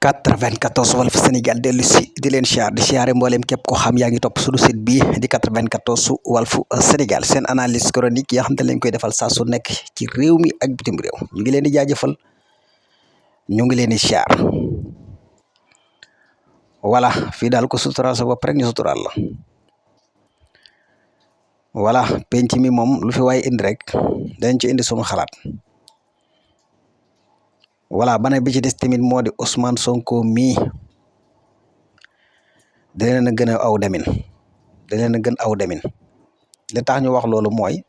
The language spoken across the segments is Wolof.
94 Walf Sénégal dellu si di leen siyaar di siyaare mbooleem képp ko xam yaa ngi topp suñu site bi di 94 Walf Sénégal seen analyse chronique yi nga xam te lañ koy defal saa su nekk ci réew mi ak bitim réew ñu ngi leen di jaajëfal ñu ngi leen di siyaar voilà fii daal ko suturaal sa bopp rek ñu suturaal la voilà penc mi moom lu fi waaye indi rek dañ ci indi sunu xalaat voilà bana bi ci des tamit moo di Ousmane Sonko mii da leen a gën a aw demin da leen a gën aw demin li tax ñu wax loolu mooy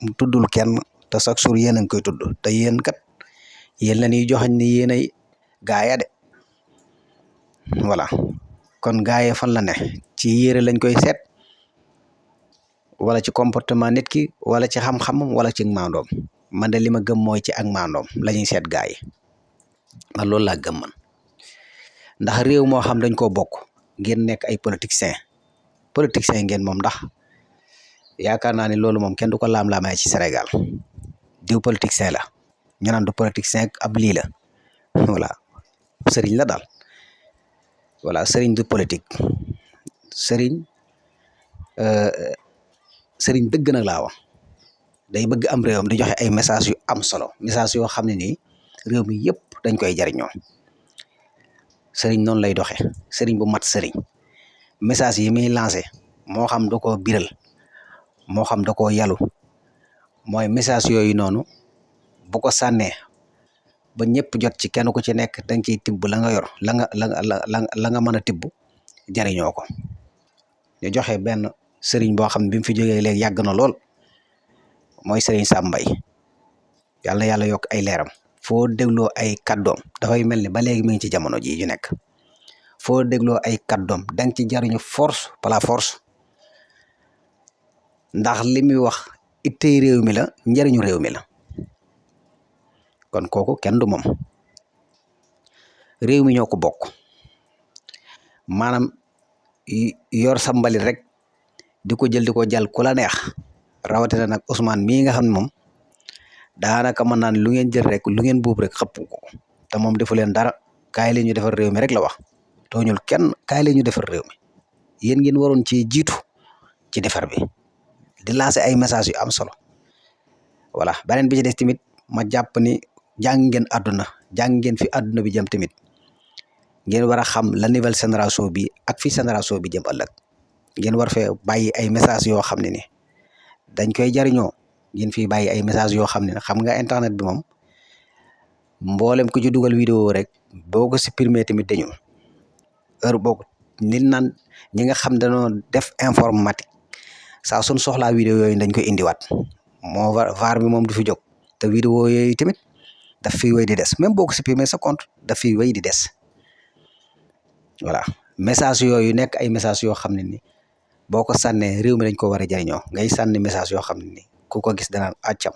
mu tuddul kenn te chaque jour yéen a ngi koy tudd te yéen kat yéen la ñuy joxañ ni yéen ay gaaya de voilà kon gaaya fan la ne ci yére lañ koy seet wala ci comportement nit ki wala ci xam-xamam wala ci maandoom man de li ma gëm mooy ci ak maandoom la ñuy seet gaay man loolu laa gëm man ndax réew moo xam dañ koo bokk ngeen nekk ay politiciens ngeen moom ndax yaakaar naa ne loolu moom kenn du ko laam-laamee ci Sénégal diw politicien la ñu naan du politicien ab lii la voilà sëriñ la daal voilà sëriñ du politique sëriñ sëriñ dëgg nag laa wax day bëgg am réewam di joxe ay message yu am solo message yoo xam ne nii réew mi yëpp dañ koy jariñoo sëriñ noonu lay doxe sëriñ bu mat sëriñ message yi muy lancé moo xam da koo biral moo xam da koo yalu mooy message yooyu noonu bu ko sànnee ba ñëpp jot ci kenn ku ci nekk danga ciy tibb la nga yor la nga mën a tibb jariñoo ko ñu joxe benn sëriñ boo xam ne bi mu fi jógee léegi yàgg na lool mooy sëriñ Sam Mbaye yàlla na yàlla yokk ay leeram foo dégloo ay kàddoom dafay mel ni ba léegi mi ngi ci jamono ji ñu nekk foo dégloo ay kàddoom danga ci jariñu force par la force ndax li muy wax ittey réew mi la njariñu réew mi la kon kooku kenn du moom réew mi ñoo ko bokk maanaam yor sa mbalit rek di ko jël di ko jàll ku la neex rawatina nag Ousmane mii nga xam ne moom daanaka mën naan lu ngeen jël rek lu ngeen buub rek xëpp ko te moom defu leen dara kaay leen ñu defar réew mi rek la wax tooñul kenn kaay leen ñu defar réew mi yéen ngeen waroon ci jiitu ci defar bi di lancer ay message yu am solo voilà beneen bi ci des tamit ma jàpp ni jàng ngeen àdduna jàng ngeen fi àdduna bi jëm tamit ngeen war a xam la nouvelle génération bi ak fi génération bi jëm ëllëg ngeen war fee bàyyi ay message yoo xam ne ni dañ koy jariñoo ngeen fi bàyyi ay message yoo xam ne xam nga internet bi moom mboolem ku ci dugal vidéo rek boo ko supprimer tamit dañu heure boobu nit naan ñi nga xam dañoo def informatique saa suñ soxlaa vidéo yooyu dañ koy indiwaat moo var bi moom du fi jóg te vidéo yooyu tamit daf fiy wéy di des même boo ko supprimer sa compte daf fiy wéy di des voilà message yooyu nekk ay message yoo xam ne ni boo ko sànnee réew mi dañ ko war a jariñoo ngay sànni message yoo xam ne ni ku ko gis danaan accam